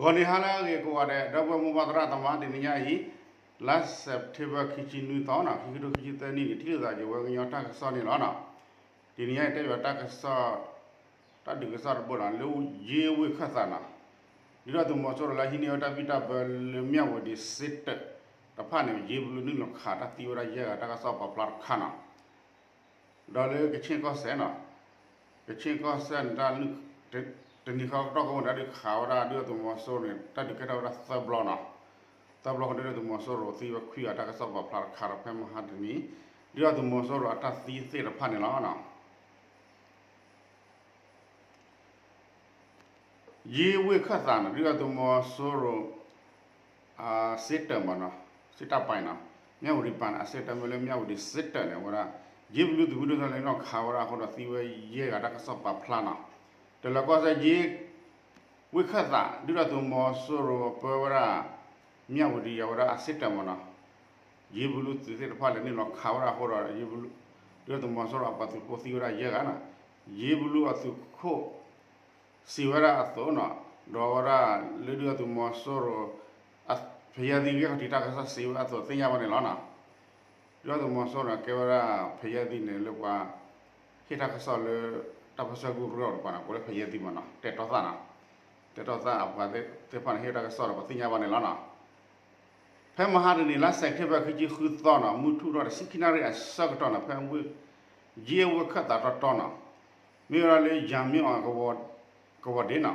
ဂီၤနံၤဟါလၢအဂ့ၤကိးဂၤဒဲး ဒီပုၢ်ဝဲၢ်မိၢ်ပၢ်သရၣ်သမါ တနံၤညါအံၤ လါစဲးပထ့ဘၢၣ် ခံဆံနွံသီနီၤ ခံကထိခံဆံသၢနံၣ်န့ၣ် ထံၣ်လိာ်သးက့ၤဝဲကညီတၢ်ကစီၣ်န့ၣ်လီၤနီၤ. တနံၤညါအံၤတဲဘၣ်တၢ်ကစီၣ် တၢ်ဒုးကစီၣ်တဘိနီၤ လၢယ့ဝ့ၢ်ခၢၣ်သးနီၤ ဒုၣ်ဒါသုးမီၤစိရိၤလၢဟံးန့ၢ်ဝဲတၢ်ဘံၣ်တၢ်ဘၢလၢမၠၣ်ဝတံၤစ့တၢးတဖၣ်န့ၣ် ယ့ဘလူနုာ်လီၤခးတၢ်သံဝဲဒၣ်ယဲၢ်ဂၤတၢ်ကစီၣ်ပာ်ဖျါတခါနီၤ. ဒီးလၢကခ့ၣ်ကီၢ်စဲၣ်နီၤ ကခ့ၣ်ကီၢ်စဲၣ်န့ၣ် တနံၤဃီကတီၢ်ကိးမုၢ်နံၤဒုးခးဝဲဒၣ် ဒုၣ်ဒါသုးမီၤစိရိၤန့ၣ် တၢ်ဒုးကဲထီၣ်ဝဲဒၣ်သၢဘျီနီၤ. သၢဘျီဃီဒုၣ်ဒါသုးမီၤစိရိၤသံဝဲခွံဂၤတၢ်ကစီၣ်ပာ်ဖျါတခါဒီး ဖဲမဟါတနံၤ ဒုၣ်ဒါသုးမီၤစိရိၤအတၢ်သံသ့ၣ်တဖၣ်န့ၣ်လီၤ. ယ့ဝ့ၢ်ခၢၣ်သးနီၤ ဒုၣ်ဒါသုးမီၤစိရိၤ စ့တၢးမးနီၤ စ့တၢးပၢ်နီၤ မၠၣ်ဝတံၤပၢ်န့ၣ် အစ့တၢးမ့ၢ်လၢမၠၣ်ဝတံၤစ့တၢးန့ၣ် အဝဲဒၣ် ယ့ဘလူသုးမုၢ်ဒိၣ်ထီၣ်လၢနီၢ်ခးဝဲဒၣ်အဃိဒီးသံဝဲယဲၢ်ဂၤတၢ်ကစီၣ်ပာ်ဖျါနီၤ. တလၢၤကီၢ်စဲၣ်ယ့ ဝ့ၢ်ခၢၣ်သး ဒုၣ်ဒါသုးမီၤစိရိၤပၢဝဲဒၣ် မၠၣ်ဝတံၤအဝဲဒၣ်အစ့တၢးမးနီၤ ယ့ဘလူသုးသ့ၣ်တဖၣ်လဲၤနုာ်လီၤခးဝဲဒၣ်အဃိဒီး ဒုၣ်ဒါသုးမီၤစိရိၤအပှၤသုးဖိသံဝဲဒၣ်ယဲၢ်ဂၤနီၤ. ယ့ဘလူအသုးခိၣ် စံးဝဲဒၣ်အသိးနီၤ ဒီးအဝဲဒၣ်လၢဒုၣ်ဒါသုးမီၤစိရိၤ ဖယဲၢ်သံဂ့ၢ်ခီၣ်ထံးတၢ်ကစီၣ်စံးဝဲအသိးသ့ၣ်ညါဘၣ်န့ၣ်လီၤနီၤ. ဒုၣ်ဒါသုးမီၤစိရိၤန့ၣ် ကဲဝဲဒၣ်ဖယဲၢ်သံန့ၣ်လၢပှၤ ဟ့ၣ်တၢ်ကစီၣ်လၢ တၢ်ပၢဆှၢကရူၢ်တကပၤန့ၣ် ကိးလၢဖယဲၢ်သံမးနီၤ တဲတီသၣ်နီၤ တဲတီသၣ်အပှၤသ့ၣ်တဖၣ်န့ၣ် ဟ့ၣ်တၢ်ကစီၣ်ဒီးပှၤသ့ၣ်ညါဘၣ်န့ၣ်လီၤနီၤ. ဖဲမဟါတနံၤ လါစဲးပထ့ဘၢၣ် ခံဆံဃုသီနီၤ မုၢ်ထူၣ်ထီၣ်တဆံခံနၣ်ရံၣ်အဆၢကတီၢ်နီၤ ဖဲဝ့ၢ် ယ့ဝ့ၢ်ခၢၣ်သးတီတီနီၤ မ့ၢ်ဝဲဒၣ်လၢယၤမ့ၣ်အီၤ ကဝီၤဒ့နီၤ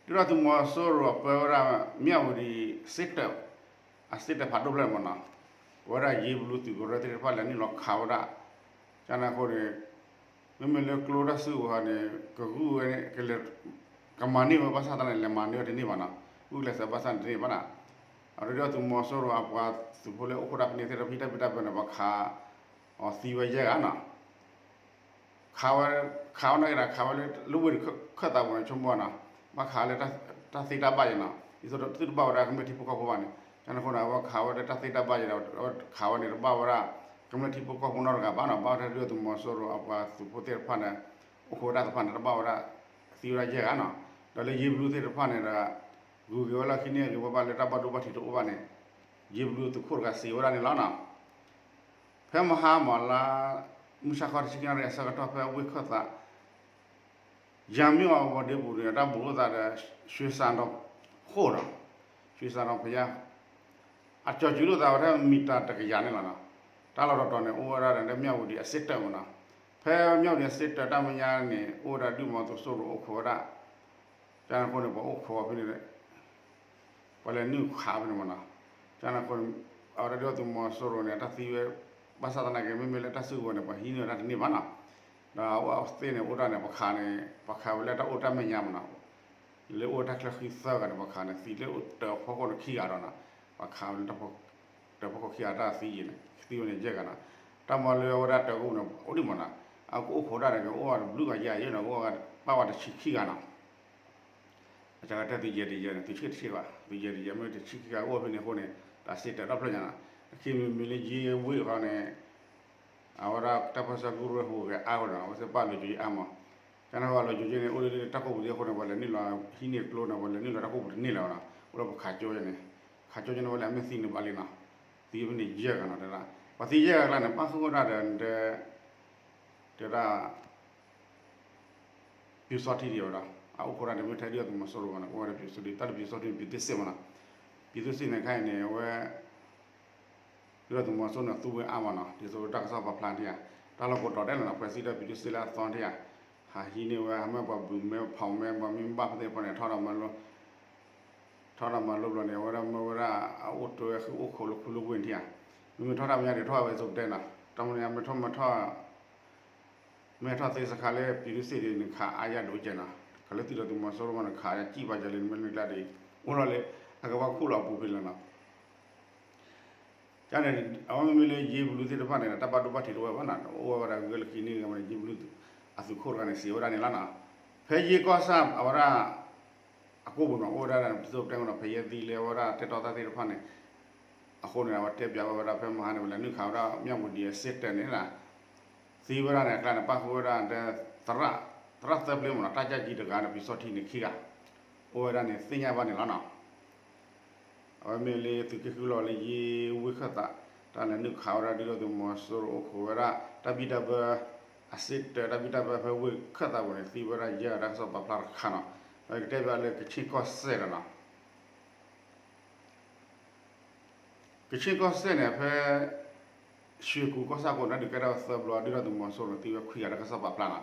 ဒုၣ်ဒါသုးမီၤစိရိၤပၢဝဲဒၣ် မၠၣ်ဝတံၤစ့တၢး အစ့တၢးဖးဒိၣ်ဖျၢၣ်မးနီၤ ပဝဲဒၣ်ယ့ဘလူသုးကရၢသ့ၣ်တဖၣ်လဲၤနုာ်လီၤခးဝဲဒၣ် ကန့ၣ်အဃိန့ၣ် မ့မ့ၢ်လၢကျိတၢ်စုကဝဲၤန့ၣ် ကဂုၢ်ဝဲန့ၣ် ကလဲၤ ကမၤန့ၢ်ဝဲဘၣ်ဆၣ်သနာ်က့ လဲၤမၤန့ၢ်ဝဲတန့ၢ်ဘၣ်နီၤ ဂုၢ်ကျဲးစၢးဘၣ်ဆၣ်န့ၣ်တန့ၢ်ဘၣ်နီၤ အဒုၣ်ဒါသုးမီၤစိရိၤအပှၤသုးဖိလၢအိၣ်ခိးတၢ်ဖဲန့ၣ်သ့ၣ်တဖၣ် ဟံးတၢ်ဘံၣ်တၢ်ဘၢန့ၣ် ပှၤခးအီၤသံဝဲယဲၢ်ဂၤနီၤ ခးဝဲ ခးဝဲနာ်က့ဒီး ခးဝဲလၢ လၢဝ့ၢ်ခၢၣ်သးပူၤန့ၣ် ဆိကမိၣ်နီၤ ဘၣ်ခးလၢတၢ်သ့တၢ်ဘၣ်ယဲနီၤ ဒ်သိးသုတဘၣ်ဝဲဒၣ်ကမျၢၢ်ထံဖိကီၢ်ဖိဘၣ်န့ၣ် ကန့ၣ်အဃိန့ၣ် အဝဲခးဝဲလၢတၢ်သ့တၢ်ဘၣ်ယဲဒီး အဝဲခးဝဲန့ၣ် တဘၣ်ဝဲဒၣ် ကမျၢၢ်ထံဖိကီၢ်ဖိနီတဂၤဘၣ်နီၤ ဘၣ်ဝဲဒၣ်ဒုၣ်ဒါသုးမီၤစိရိၤအပှၤသုးဖိသ့ၣ်တဖၣ်န့ၣ် အိၣ်ခိးဝဲဒၣ်တဖၣ်န့ၣ် တဘၣ်ဝဲဒၣ် သံဝဲဒၣ်ယဲၢ်ဂၤနီၤ ဒီးလၢယ့ဘလူသ့ၣ်တဖၣ်န့ၣ်ဒီး ဂုၤက့ၤဝဲလၢဟံးန့ၢ်ဂ့ၤဝဲဘၣ်လၢတၢ်ဘၣ်ဒိဘၣ်ထံးတအိၣ်ဘၣ်န့ၣ် ယ့ဘလူသုးခိၣ်တဂၤစံးဝဲဒၣ်န့ၣ်လီၤနီၤ ဖဲမဟါမးလါ မုၢ်ဆါခီတဆံခံနၣ်ရံၣ်အဆၢကတီၢ် ဖဲဝ့ၢ်ခၢၣ်သး ယၤမ့ၢ်အီၤဝီၤဒ့ပူၤန့ၣ် တၢ်ဘူးလိာ်သးဒီး ရွှေစံတော် ဃိၣ်နီၤ ရွှေစံတော်ဘုရား အကၠီၤစုလိာ်သးဝဲထဲမံၤတၢ်တကယၤန့ၣ်လီၤနီၤ တၢ်လီၢ်တတီၤန့ၣ် အိၣ်ဝဲဒၣ်ဒီး မၠၣ်ဝတံၤအစ့တၢးမးနီၤ ဖဲမၠၣ်ဝတံၤအစ့တၢးတၢ်မဲာ်ညါန့ၣ် အိၣ်ဝဲဒၣ်ဒုၣ်ဒါသုးမီၤစိရိၤအိၣ်ခိးဝဲဒၣ် ကန့ၣ်အဃိန့ၣ် ပှၤအိၣ်ခိးဖဲန့ၣ် ပှၤလဲၤနုာ်ခးဖဲန့ၣ်မးနီၤ ကန့ၣ်အဃိန့ၣ် အဝဲဒၣ်ဒုၣ်ဒါသုးမီၤစိရိၤန့ၣ် အတၢ်သံဝဲ ဘၣ်ဆၣ်သနာ်က့ မ့မ့ၢ်လၢတၢ်စုကဝဲၤန့ၣ် ပှၤဟံးန့ၢ်ဝဲဒၣ်တန့ၢ်ဘၣ်နီၤ ဒီးအဝဲသ့ၣ်န့ၣ် အိၣ်ဒၣ်န့ၣ် ပှၤခးန့ၣ် ပှၤခးဝဲလၢတၢ်အိၣ်တၢ်မဲာ်ညါမးနီၤ လၢအိၣ်တၢ်ချၢဃံသၢဂၤန့ၣ် ပှၤခးန့ၣ် သံလၢတၢးဖီခိၣ်န့ၣ်ခံဂၤဒီးနီၤ ပှၤခးဝဲလၢ တၢးဖီခိၣ်ခံဂၤတၢ်သံယဲန့ၣ် သံဝဲန့ၣ်ယဲၢ်ဂၤနီၤ တၢ်မၤလၢအဝဲဒၣ်တၢးကအိၣ်န့ၣ် အိၣ်ဒံးမးနီၤ အကအိၣ်ခိးဒၣ်န့ၣ် ကအိၣ်ဝဲတဘျုးဂၤယဲၢ်ယဲၢ်နီၤ ကအိၣ်ဝဲဘၣ်ဝဲတဆံခံဂၤနီၤ အကတဲသုးယဲၢ်တယဲၢ်န့ၣ် သုးဆံတဆံဘၣ် သုးယဲၢ်တယဲၢ် မ့ၢ်တဆံခံဂၤအိၣ်ဖဲန့ၣ်အဃိန့ၣ် တၢ်စ့တၢးဒီဖျၢၣ်ညါနီၤ အခံမံၤမံၤလၢယ့ဝ့ၢ်ဃီန့ၣ် အဝဲဒၣ်တၢ်ပၢဆှၢကရူၢ်ဟူးဂဲၤအါဝဲနီၤ အဝဲသ့ၣ်ဘၣ်လီၤကၠိယဲၢ်အါမး ကန့ၣ်ဝဲလီၤကၠိယဲၢ်န့ၣ် အိၣ်လၢတၢ်ကိးပူၤသ့ၣ်အဃိန့ၣ် ပှၤလဲၤနုာ်လီၤဟံးန့ၢ်ကျိန့ၣ် ပှၤလဲၤနုာ်လီၤတၢ်ကိးပူၤတန့ၢ်လၢၤဘၣ်နီၤ အိၣ်လၢပခးကၠိယဲၢ်န့ၣ် ခးကၠိယဲၢ်န့ၣ် ဝဲလဲၤအမ့ၢ်သံန့ၣ်ဘၣ်လံနီၤ သံဖဲန့ၣ်ယဲၢ်ဂၤနီၤ တဲဒၣ် ပှၤသံယဲၢ်ဂၤအကျါန့ၣ် ပၣ်ဃုာ်ဝဲဒၣ်ဒီး တဲဒၣ် ပျူစောထီးဒံးဝဲဒီး အအိၣ်ခိးတၢ်န့ၣ် မ့ၢ်ထဲဒုၣ်ဒါသုးမီၤစိရိၤဘၣ်န့ၣ် အိၣ်ဝဲဒၣ်ပျူစောထီး တၢ်လၢပျူစောထီးန့ၣ် ပျူးသ့စ့ၣ်မးနီၤ ပျူးသ့စ့ၣ်န့ၣ် ခဲအံၤန့ၣ် အဝဲ ဒုၣ်ဒါသုးမီၤစိရိၤန့ၣ် သူဝဲအါမးနီၤ ဒ်သိးတၢ်ကစီၣ်ပာ်ဖျါထံၣ်ဧါ တၢ်လီၢ်ကိးတီၤဒဲးလီၤနီၤ ဖဲစံးထီၣ်ပျူးသ့စ့ၣ်လၢအသီထံၣ်ဧါ ဟးဟံးန့ၢ်ဝဲ ဟးမၢပှၤဘုးမဲ ဖီးမဲ ပှၤမ့ၢ်ဘၣ်ဖဲသ့ၣ်တဖၣ်န့ၣ် ထီၣ်ဒီးမၤလိ ထီၣ်ဒီးမၤလိဘျီန့ၣ် အဝဲဒၣ်မၢဝဲဒၣ် အအိၣ်တ့ၢ်ဝဲဃုာ်အိၣ်ခိးလၢခူလၢဝ့ၢ်ထံၣ်ဧါ မ့မ့ၢ်ထီၣ်တၢ်မဲာ်ညါဒံးထီၣ်ဝဲဆိးပတဲနီၤ တၢ်မနုၤမ့ၢ်ထီၣ်မ့ၢ်ထီၣ် မ့ၢ်ထီၣ်သ့စခါလၢပျူးသ့စ့ၣ်ဒံးန့ၣ် ခးအါယၢ်ဒိၣ်ကဲနီၤ ခးလၢသုးဒီးသုးမီၤစိရိၤမးန့ၣ် ခးယၢ်ကံၣ်ပာ်ယၢ်လၢနမဲာ်နုာ်ကျါဒံး အိၣ်လီၤလၢ အကဘၣ်ခူၣ်လီၤအပူၤဖဲလီၤနီၤ ကန့ၣ် အဝဲမ့မ့ၢ်လၢယ့ဘလူသ့ၣ်တဖၣ်န့ၣ် တၢ်ဘၣ်ဒိဘၣ်ထံးတအိၣ်ဝဲဘၣ်နီၤ အိၣ်ဝဲဒၣ်ဂုၤလၢခံန့ၣ် ယ့ဘလူအသုးခိၣ်တဂၤန့ၣ် စံးဝဲဒၣ်န့ၣ်လီၤနီၤ ဖဲယ့ကီၢ်ဆၣ်အဝဲဒၣ် အကိာ်ပူၤနီၤ အိၣ်ဝဲဒၣ် ပစိၣ်တဲမးနီၤ ဖဲယဲသံလၢအဝဲဒၣ်တဲတီသၣ်သ့ၣ်တဖၣ်န့ၣ် အဃိန့ၣ် အဝဲတဲပၠးဝဲဝဲဒၣ်ဖဲမဟါန့ၣ် ပလဲၤနုာ်ခးဝဲဒၣ် မၠၣ်ဝတံၤအစ့တၢးန့ၣ် သံဝဲဒၣ်န့ၣ် အကျါန့ၣ် ပၣ်ဃုာ်ဝဲဒၣ် သရၣ် သရၣ်သၢပျ့မးနီၤ တၢ်ကၢ်ကံတဂၤန့ၣ် ပျူးစီထံန့ၣ်ခံဂၤ အိၣ်ဝဲဒၣ်န့ၣ်သ့ၣ်ညါဘၣ်န့ၣ်လီၤနီၤ. အဝဲမ့ၢ်လၢသုးက့ဃုလီၤလၢယ့ဝ့ၢ်ခၢၣ်သး တၢ်လဲၤနုာ်ခးဝဲဒၣ်ဒုၣ်ဒါသုးမီၤစိရိၤအိၣ်ခိးဝဲဒၣ် တၢ်ဘံၣ်တၢ်ဘၢ အစ့တၢး တၢ်ဘံၣ်တၢ်ဘၢဖဲဝ့ၢ်ခၢၣ်သးပူၤန့ၣ် သံဝဲဒၣ်ယဲၢ်ဂၤ တၢ်ကစီၣ်ပာ်ဖျါတခါနီၤ. ဒီးယကတဲဘၣ်လၢကခ့ၣ်ကီၢ်စဲၣ်ဒီးနီၤ ကခ့ၣ်ကီၢ်စဲၣ်န့ၣ် ဖဲ ရွှေကူကီၢ်ဆၣ်ကိးန့ၣ် ဒုးကဲထီၣ်သၢဘျီ ဒုၣ်ဒါသုးမီၤစိရိၤသံဝဲခွံဂၤ တၢ်ကစီၣ်ပာ်ဖျါနီၤ.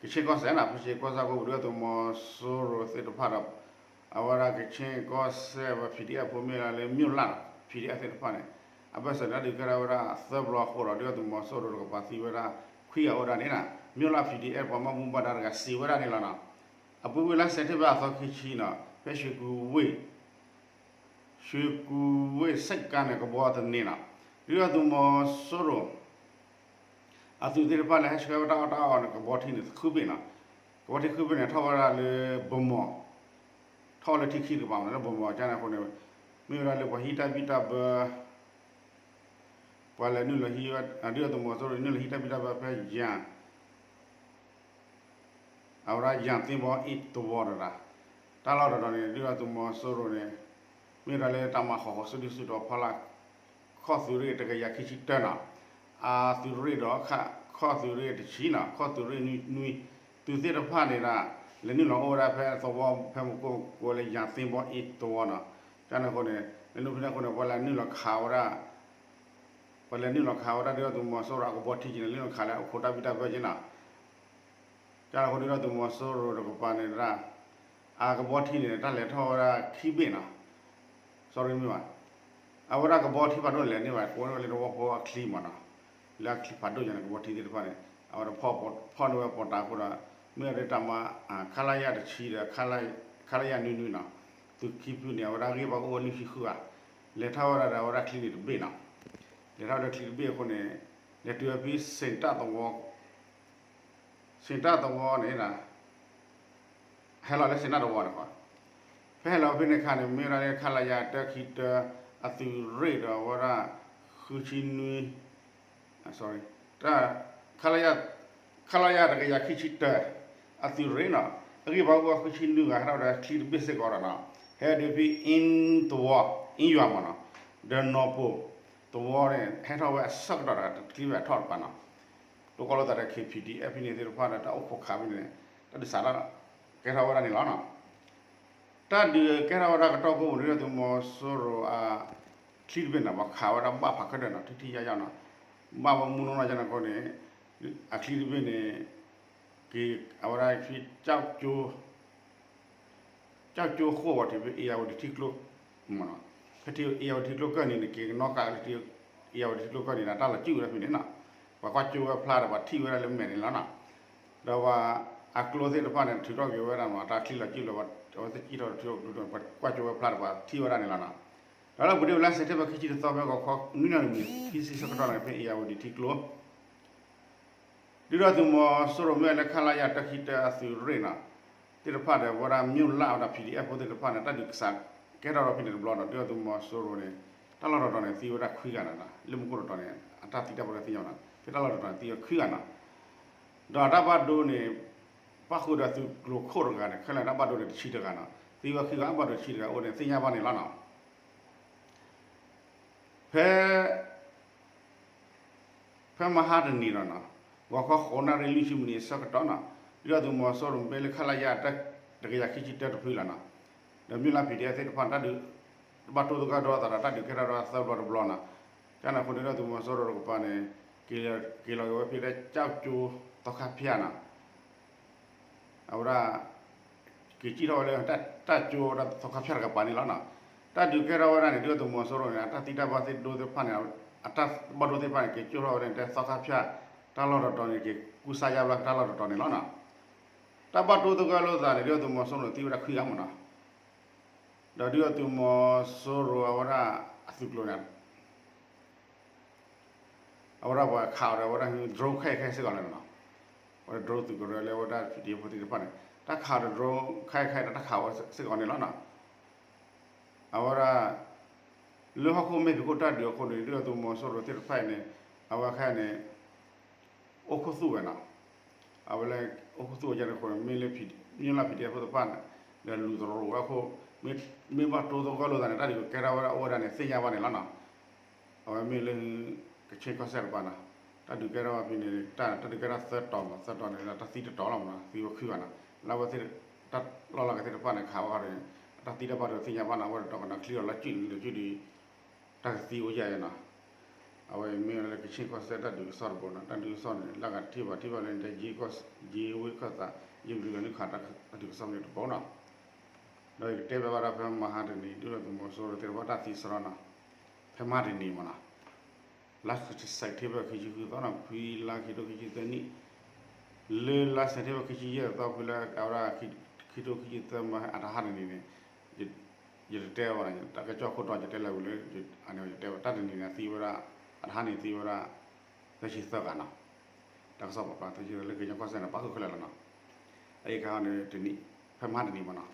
ကခ့ၣ်ကီၢ်စဲၣ်နီၤ ဖဲရွှေကူကီၢ်ဆၣ်ကိး ဒုၣ်ဒါသုးမီၤစိရိၤသ့ၣ်တဖၣ်ဒီး အဝဲဒၣ်ကခ့ၣ်ကီၢ်စဲၣ်ဝဲ PDF ဖိမ့ၢ်လၢ မ့ၣ်လၣ် PDF သ့ၣ်တဖၣ်န့ၣ် အဘၢၣ်စၢၤန့ၣ် ဒုးကဲထီၣ်ဝဲဒၣ်သၢဘျီအဃိဒီး ဒုၣ်ဒါသုးမီၤစိရိၤတကပၤသံဝဲဒၣ်ခွံဂၤအိၣ်ဒၣ်န့ၣ်နီၤ. မ့ၣ်လၣ် PDF ပှၤဘၣ်မူဘၣ်ဒါတဂၤစံးဝဲဒၣ်န့ၣ်လီၤနီၤ. အပူၤကွံာ်လါစဲးပထ့ဘၢၣ်အသီခံဆံနီၤ ဖဲရွှေကူဝ့ၢ် ရွှေကူဝ့ၢ်ဆိပ်ကမ်းန့ၣ် ကဘီတန့ၢ်နီၤ. ဒုၣ်ဒါသုးမီၤစိရိၤ အသုးသ့ၣ်တဖၣ်လၢဟဲဆှၢဝဲတၢ်အီၣ်တၢ်အီန့ၣ် ကဘီထံန့ၣ်ဃုဘ့ၣ်နီၤ. ကဘီထံဃုဘ့ၣ်န့ၣ် ထီၣ်ဝဲဒၣ်လၢ ဗန်းမော်, ထီၣ်ဝဲလၢထံခံတကပၤမး လၢ ဗန်းမော် ကန့ၣ်အဃိန့ၣ် မ့ၢ်ဝဲဒၣ်လၢပှၤဟံးတၢ်ဘံၣ်တၢ်ဘၢ ပှၤလဲၤနုာ်လီၤဟံးဝဲ ဒုၣ်ဒါသုးမီၤစိရိၤ နုာ်လီၤဟံးတၢ်ဘံၣ်တၢ်ဘၢဖဲယၣ် အဝဲဒၣ်ယၣ်သ့ၣ်ဘီအ့ၣ်သဝီတဂၤ, တၢ်လီၢ်တတီၤန့ၣ် ဒုၣ်ဒါသုးမီၤစိရိၤန့ၣ် မ့ၢ်ဝဲဒၣ်လၢတၢ်မၤဃီၤဃီၤ စုဒုၣ်စုတီၤဖီလာ် ခီၣ်သုးရ့ၣ်တကယၤခံဆံတၢနီၤ, အသုးရ့ၣ်ဒီးခီၣ်သုးရ့ၣ်တဆံနီၤ, ခီၣ်သုးရ့ၣ်နွံ သုးသ့ၣ်တဖၣ်န့ၣ်ဒၣ် လဲၤနုာ်လီၤအိၣ်ဝဲဒၣ်ဖဲသဝီဖဲမူကိၣ်ကိးလၢယၣ်သ့ၣ်ဘီအ့ၣ်သဝီနီၤ, ကန့ၣ်အဃိန့ၣ် လၢနုာ်ဖဲန့ၣ်အဃိန့ၣ် ပှၤလဲၤနုာ်လီၤခးဝဲဒၣ် ပှၤလဲၤနုာ်လီၤခးဝဲဒၣ်ဒုၣ်ဒါသုးမီၤစိရိၤအကဘီထံက့ၤန့ၣ် လဲၤနုာ်လီၤခးလၢအခိၣ်တၢ်ဘံၣ်တၢ်ဘၢက့ၤနီၤ, ကန့ၣ်အဃိဒုၣ်ဒါသုးမီၤစိရိၤတကပၤန့ၣ်ဒၣ် အကဘီထံန့ၣ် တၢ်လဲၤထီၣ်ဝဲဒၣ်ခံဘ့ၣ်နီၤ, sorry မ့ၢ်ဘၣ်, အဝဲဒၣ်ကဘီထံဖးဒိၣ်လဲၤန့ၢ်ဘၣ် ကိးန့ၢ်ဝဲလၢတဝီဖိအချံမးနီၤ, လၢအချံဖးဒိၣ်ညါန့ၣ် ကဘီထံသ့ၣ်တဖၣ်န့ၣ် အဝဲဒၣ်ဖီၣ်န့ၢ်ဝဲပီးတၢ်အဃိဒီး မ့ၢ်ဝဲဒၣ်တၢ်မၤ ခလရ တဆံဒီး ခလရ နွံနွံနီၤ, သုးခံဖုန့ၣ် အဝဲဒၣ်ဂ့ၢ်ဘၣ်ကအိၣ်ဝဲလွံၢ်ဆံဃုဂၤ, လဲၤထီၣ်ဝဲဒၣ်ဒီးအဝဲဒၣ်ချံန့ၣ်တဘ့ၣ်နီၤ, လဲၤထီၣ်ဝဲဒၣ်ချံတဘ့ၣ်အဃိန့ၣ် လဲၤတုၤဝဲဖဲစ့ၣ်တၢ်သဝီ စ့ၣ်တၢ်သဝီန့ၣ် ဟဲလီၤလၢစ့ၣ်တၢ်သဝီန့ၣ်ဃီ, ဖဲဟဲလီၤဖဲန့ၣ်အခါန့ၣ် မ့ၢ်ဝဲဒၣ်လၢ ခလရ တၢခံတၢ အသုးရ့ၣ်ဒီးအဝဲဒၣ် ဃုဆံနွံ sorry ခလရ တကယၤခံဆံတၢ အသုးရ့ၣ်နီၤ, အဂံၢ်ဘါအိၣ်ဝဲဃုဆံနွံဂၤ ဟဲထီၣ်ဝဲဒၣ်ချံတဘ့ၣ်စ့ၢ်ကီးဒီးနီၤ, ဟဲဒုးဖဲအ့ၣ်သဝီ အ့ၣ်ယွၤမးနီၤ, ဒီးနီၢ်ပိၢ်သဝီန့ၣ် ဟဲထီၣ်ဝဲအဆၢကတီၢ်ဒီးတချံဝဲအထီၣ်တပၤနီၤ, တိကိးလိာ်သးဒီး ခ့ၣ်ပံၣ်ဒံၣ်အဲၣ်ဖဲန့ၣ်သ့ၣ်တဖၣ်ဒီး တၢ်အိၣ်ခိးခးဖဲန့ၣ် တၢ်ဒုးစးထီၣ်ကဲထီၣ်ဝဲဒၣ်န့ၣ်လီၤနီၤ. တၢ်ဒုးကဲထီၣ်ဝဲဒၣ်ကတီၢ်ကိးပူၤ ဒုၣ်ဒါသုးမီၤစိရိၤအချံတဘ့ၣ်န့ၣ် ပှၤခးဝဲဒၣ်ဘၣ်ဖးခဲဒၢနီၤ, ထံထံယါယါနီၤ, ဘၣ်ဝဲမူနီၢ်နီၢ်ယါန့ၣ်အဃိန့ၣ် အချံတဘ့ၣ်န့ၣ် က့ၤအဝဲဒၣ်ဖဲ ကၠကၠိ ကၠကၠိဃိၣ်ဝဲထံးဖဲအ့ၣ်ယၣ်ဝတံထံကျိမးနီၤ, ဖဲထံးအ့ၣ်ယၣ်ဝတံထံကျိကၢၢ်နံၤန့ၣ် က့ၤကနီၣ်ကးလၢထံးအ့ၣ်ယၣ်ဝတံထံကျိကၢၢ်နံၤဒီး တၢ်လီၤစုၣ်ဝဲဒၣ်ဖဲန့ၣ်နီၤ, ပှၤကွၢ်ကၠိဝဲဖျါဒီး ပှၤထံၣ်ဝဲဒၣ်လၢမဲာ်န့ၣ်လီၤနီၤ, ဒီးပှၤအကျိသ့ၣ်တဖၣ်န့ၣ် ထုးထီၣ်က့ၤဝဲဒၣ်မး တၢ်ချံလီၤစုၣ်လီၤ အဝဲသ့ၣ်ကံၣ်ထီၣ်ထံကျိ ပှၤကွၢ်ကၠိဝဲဖျါဒီး ပှၤထံၣ်ဝဲဒၣ်န့ၣ်လီၤနီၤ. ဒီးလၢပူၤဒ့ၣ်ဝဲလါစဲးပထ့ဘၢၣ် ခံဆံတသီဖဲဂီၤခီနွံနၣ်ရံၣ်မံးနံး ခံဆံဆၢကတီၢ်န့ၣ် ဖဲအ့ၣ်ယၣ်ဝတံထံကျိ ဒုၣ်ဒါသုးမီၤစိရိၤမ့ၢ်ဝဲလၢ ခလရ တၢခံတၢအသုးရ့ၣ်နီၤ, သ့ၣ်တဖၣ်ဒီး ပဝဲဒၣ်မ့ၣ်လၣ်ဝဲဒၣ် ပီၣ်ဒံၣ်အဲၣ်ဖိသ့ၣ်တဖၣ်န့ၣ် တၢ်ဒုးကစးကဲထီၣ်ဒီးဖဲန့ၣ်တဘျီဒီး ဒုၣ်ဒါသုးမီၤစိရိၤန့ၣ် တၢ်လီၢ်တတီၤန့ၣ် သံဝဲဒၣ်ခွံဂၤနီၤ, လၢမူခိၣ်တတီၤန့ၣ် အတၢ်သံတၢ်ဘၣ်ဒိသ့ၣ်ညါနီၤ, ဖဲတၢ်လီၢ်တတီၤန့ၣ် သံဝဲခွံဂၤနီၤ, ဒီးအတၢ်ဘၣ်ဒိန့ၣ် ပၣ်ဃုာ်ဒီးသုးကျိၤခိၣ်တဂၤန့ၣ် ခဲလၢာ်တၢ်ဘၣ်ဒိန့ၣ်တဆံတဂၤနီၤ, သံဝဲခံဂၤ အဘၣ်ဒိတဆံတဂၤအိၣ်န့ၣ် သ့ၣ်ညါဘၣ်န့ၣ်လီၤနီၤ. ဖဲ ဖဲမဟါတနံၤဒီးနီၤ, ဂီၤခီဃိးနၣ်ရံၣ်လွံၢ်ဆံမံးနံးအဆၢကတီၢ်နီၤ, ဒုၣ်ဒါသုးမီၤစိရိၤမ့ၢ်လၢ ခလရ တကယၤခံဆံတၢတဖုလီၤနီၤ, ဒီးမ့ၣ်လၣ် ပီၣ်ဒံၣ်အဲၣ်သ့ၣ်တဖၣ်န့ၣ် တၢ်ဒုး တဘၣ်တိၢ်သဂၢၢ်ဒီသးဒီး တၢ်ဒုးကဲထီၣ်ဒီးသၢဘျီတဘျီနီၤ, ကန့ၣ်အဃိန့ၣ် ဒုၣ်ဒါသုးမီၤစိရိၤတကပၤန့ၣ် က့ၤလီၤက့ၤဝဲဖဲလၢ ကၠကၠိ သီခါဖၠၣ်နီၤ အဝဲဒၣ် က့ၤကံၣ်ထီၣ်ဝဲလၢ တၢ်ကၠိဝဲဒၣ်သီခါဖၠၣ်တကပၤန့ၣ်လီၤနီၤ, တၢ်ဒုးကဲထီၣ်ဝဲဒၣ်န့ၣ် ဒုၣ်ဒါသုးမီၤစိရိၤန့ၣ် အတၢ်သံတၢ်ဘၣ်ဒိသ့ၣ်တဖၣ်န့ၣ် အတၢ်ဘၣ်ဒိသ့ၣ်တဖၣ်န့ၣ် က့ၤကၠိထီၣ်ဝဲဒၣ်တဲသီခါဖၠၣ် တၢ်လီၢ်တတီၤန့ၣ် က့ၤကူစါယါဘျါတၢ်လီၢ်တတီၤန့ၣ်လီၤနီၤ, တၢ်ဘၣ်တိၢ်သဂၢၢ်လိာ်သးန့ၣ် ဒုၣ်ဒါသုးမီၤစိရိၤသံဝဲဒၣ်ခွံဂၤမးနီၤ, ဒီးဒုၣ်ဒါသုးမီၤစိရိၤအဝဲဒၣ်အသုးကျိၤန့ၣ် အဝဲဒၣ်ပှၤခးအီၤဒီး အဝဲဒၣ် drone ခဲအံၤခဲအံၤစ့ၢ်ကီးလီၤနီၤ, အဝဲဒၣ် drone သုးကရၢလၢအဝဲဒၣ် ပီၣ်ဒံၣ်အဲၣ်ဖိသ့ၣ်တဖၣ်န့ၣ် တၢ်ခးအီၤဒီး drone ခဲအံၤခဲအံၤဒီး တၢ်ခးအီၤစ့ၢ်ကီးန့ၣ်လီၤနီၤ, အဝဲဒၣ် လၢဟီၣ်ခိၣ်မဲာ်ဖံးခိၣ်တၢ်ဒုးအဃိန့ၣ် ဒုၣ်ဒါသုးမီၤစိရိၤသ့ၣ်တဖၣ်အံၤန့ၣ် အဝဲခဲအံၤန့ၣ် အိၣ်ခိၣ်သူၣ်ဝဲနီၤ, အဝဲလၢ အိၣ်ခိၣ်သူၣ်ဝဲယါန့ၣ်အဃိန့ၣ် မ့ၢ်လၢ မ့ၢ်လၢ ပီၣ်ဒံၣ်အဲၣ်ဖိသ့ၣ်တဖၣ်န့ၣ် ဒီးလူၤသရိာ်ဝဲအဃိ, မ့ၢ်ဘၣ်တိသဂီၢ်လိာ်သးန့ၣ် တၢ်ဒုးကကဲထီၣ်ဝဲဒၣ်အိၣ်ဝဲဒၣ်န့ၣ် သ့ၣ်ညါဘၣ်န့ၣ်လီၤနီၤ. အဝဲမ့ၢ်လၢ ကခ့ၣ်ကီၢ်စဲၣ်တပၤနီၤ, တၢ်ဒုးကဲထီၣ်ဘၣ်ဖဲန့ၣ် တၢ်ဒုးကဲထီၣ်သၢတီၤမး, သၢတီၤန့ၣ် တၢ်သံတတီၤလီၤမးနီၤ, သံဝဲခံဂၤနီၤ, လၢအဝဲသ့ၣ် တၢ်လီၢ်လၢကသ့ၣ်တဖၣ်န့ၣ် ခးဝဲဃီဒီး တၢ်သံတၢ်ဘၣ်ဒီးသ့ၣ်ညါဘၣ်နီၤ, အဝဲဒီးတီၢ်ကနၤချံအီၤလၢစုၣ်န့ၣ် လၢစုၣ်ဒီး တၢ်ကသံအိၣ်ယဲၢ်နီၤ. အဝဲမ့ၢ်ဝဲလၢကခ့ၣ်ကီၢ်စဲၣ်တၢ်ဒုးကစီၣ်တဘိနီၤ, တၢ်ဒုးကစီၣ်န့ၣ် လၢအဂၤတထံၣ်ဘၣ်ထံၣ်ဘၣ်လၢ ယ့ၢ်ဝ့ၢ်ခၢၣ်သး ယ့ၢ်ဘျုးလၢနုာ်ခးတၢ်ဒုးကစီၣ်န့ၣ်တဘိနီၤ. ဒီးယကတဲဘၣ်ဝဲဒၣ်ဖဲမဟါတနံၤ ဒုၣ်ဒါသုးမီၤစိရိၤသ့ၣ်တဖၣ်တၢ်သံစရီနီၤ, ဖဲမဟါတနံၤမးနီၤ လါစဲးပထ့ဘၢၣ် ခံဆံဃုသီနီၤ, ဖဲလါခံထိခံဆံသၢနံၣ်, လၢလါစဲးပထ့ဘၢၣ် ခံဆံယဲၢ်သီ ဖဲလၢအဝဲဒၣ် ခံထိခံဆံသၢမဟါ အတဟါတနံၤန့ၣ်, ယတတဲဘၣ်နီၤ, တၢ်ကစီၣ်ခိၣ်တီယတဲလၢဝံၤလၢ အန့ၣ်ယတဲဘၣ် တၢ်တနံၤန့ၣ်သံဝဲဒၣ်, အတဟါန့ၣ်သံဝဲဒၣ် သၢဆံသၢဂၤနီၤ. တၢ်ကစီၣ်ပာ်ဖျါသၢဆံသၢ လၢကညီကီၢ်စဲၣ်န့ၣ် ပာ်ဃုာ်ခဲလၢာ်လီၤနီၤ. အအံၤခါန့ၣ် တနံၤ, ဖဲမဟါတနံၤမးနီၤ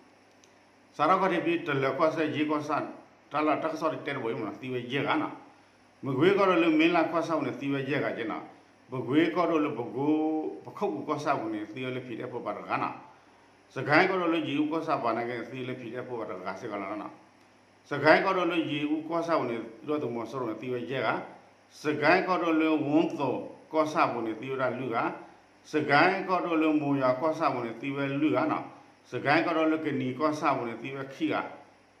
စးထီၣ်ခီၣ်ထံးဖဲတလၢၤကီၢ်စဲၣ် ယ့ၢ်ကီၢ်ဆၣ်, တၢ်လၢတၢ်ကစီၣ်ဒ်တဲတဘိအံၤမးနီၤ သံဝဲယဲၢ်ဂၤနီၤ. မကွ့ကီၢ်ဒိၣ်လၢမ့လၣ်ကီၢ်ဆၣ်ပူၤန့ၣ် သံဝဲယဲၢ်ဂၤက့နီၤ. မကွ့ကီၢ်ဒိၣ်လၢပကိ, ပခိၣ်ပူၤကီၢ်ဆၣ်ပူၤန့ၣ် သံဝဲလၢ PDF ဖိပၤတဂၤနီၤ. စကဲကီၢ်ဒိၣ်လၢယ့ၢ်အူကီၢ်ဆၣ်ပၤန့ၣ်က့ သံဝဲလၢ PDF ဖိပၤတဂၤစ့ၢ်ကီးလီၤနီၤ. စကဲကီၢ်ဒိၣ်လၢယ့ၢ်အူကီၢ်ဆၣ်ပူၤန့ၣ် ဒုၣ်ဒါသုးမီၤစိရိၤန့ၣ် သံဝဲယဲၢ်ဂၤ. စကဲကီၢ်ဒိၣ်လၢဝူသိးကီၢ်ဆၣ်ပူၤန့ၣ် သံဝဲဒၣ်လွံၢ်ဂၤ. စကဲကီၢ်ဒိၣ်လၢမိၢ်ယွၤကီၢ်ဆၣ်ပူၤန့ၣ် သံဝဲလွံၢ်ဂၤနီၤ. စကဲကီၢ်ဒိၣ်လၢကနံၤကီၢ်ဆၣ်ပူၤန့ၣ် သံဝဲခံ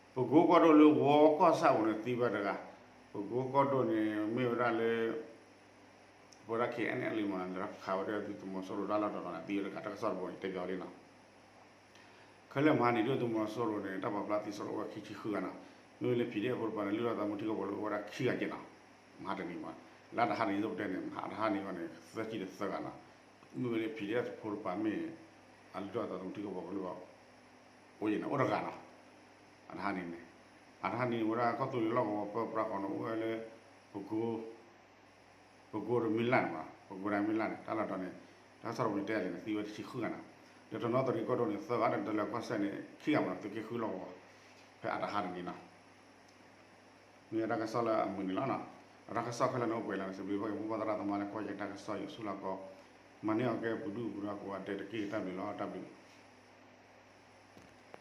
ဂၤ. ပကိကီၢ်ဒိၣ်လၢဝီကီၢ်ဆၣ်ပူၤန့ၣ် သံဝဲတဂၤ. ပကိကီၢ်ဒိၣ်န့ၣ် မ့ၢ်ဝဲဒၣ်လၢ ပဝဲဒၣ် KNLA မးနီၤ လၢခးဝဲဒၣ်ဒုၣ်ဒါသုးမီၤစိရိၤတၢ်လီၢ်တတီၤန့ၣ် သံဝဲတဂၤ တၢ်ကစီၣ်တဘိန့ၣ် တဲပၠးဝဲလံနီၤ. ခဲလၢာ်မဟါန့ၣ် ဒုၣ်ဒါသုးမီၤစိရိၤန့ၣ် တၢ်ပာ်ဖျါသံစရီအိၣ်ဝဲခံဆံဃုဂၤနီၤ. မ့ၢ်ဝဲလၢ PDF ဖိတပၤန့ၣ် လုၢ်ထီၣ်သးသမူထံကီၢ်ဖိလၢအိၣ်ဝဲဒၣ်ခံဂၤက့နီၤ. မဟါတနံၤမး, လၢတဟါတနံၤဒ်ပတဲန့ၣ် မဟါတဟါန့ၣ်အဂီၢ်န့ၣ် သၢဆံဒီးသၢဂၤနီၤ. မ့ၢ်ဝဲလၢ PDF ဖိတပၤမ့ၢ် အလုၢ်ထီၣ်သးသမူထံကီၢ်ဖိလၢ အိၣ်ယဲၢ်န့ၣ် အိၣ်တဂၤနီၤ. အတဟါန့ၣ်န့ၣ်, အတဟါန့ၣ် ဝဲဒၣ်ကီၢ်သူလ့ၤလီၢ်ကဝီၤပၢပြးဃီန့ၣ် အိၣ်ဝဲလၢ ပကိ ပကိဒီးမ့လၣ်န့ၣ်မး, ပကိဒီးမ့လၣ်န့ၣ် တၢ်လီၢ်တတီၤန့ၣ် တဲလံန့ၣ် သံဝဲတဆံဃုဂၤနီၤ. ဒီးတနီသရံၣ်ကီၢ်ဒိၣ်န့ၣ် သၢဂၤဒီး တလၢၤကီၢ်စဲၣ်န့ၣ် ခံဂၤမးနီၤ သုးက့ဃုလီၢ်ကဝီၤ ဖဲအတဟါတနံၤနီၤ. မ့ၢ်တၢ်ကစီၣ်လၢအမုာ်န့ၣ်လီၤနီၤ. ဒီးတၢ်ကစီၣ်ခဲလၢာ်န့ၣ်အိၣ်ပှဲၤလံန့ၣ် စံးဘျုးဘၣ်က့ၤမိၢ်ပၢ်သရၣ်သမါလၢကွၢ်ယတၢ်ကစီၣ် ယိၤဆူၣ်လီၤကီ မၤန့ၢ်အီၤကဲပဒုၣ်ပဒါကိးဂၤဒဲးတက့ၢ် တၢ်ဘျုးလီၤ တၢ်ဘျုး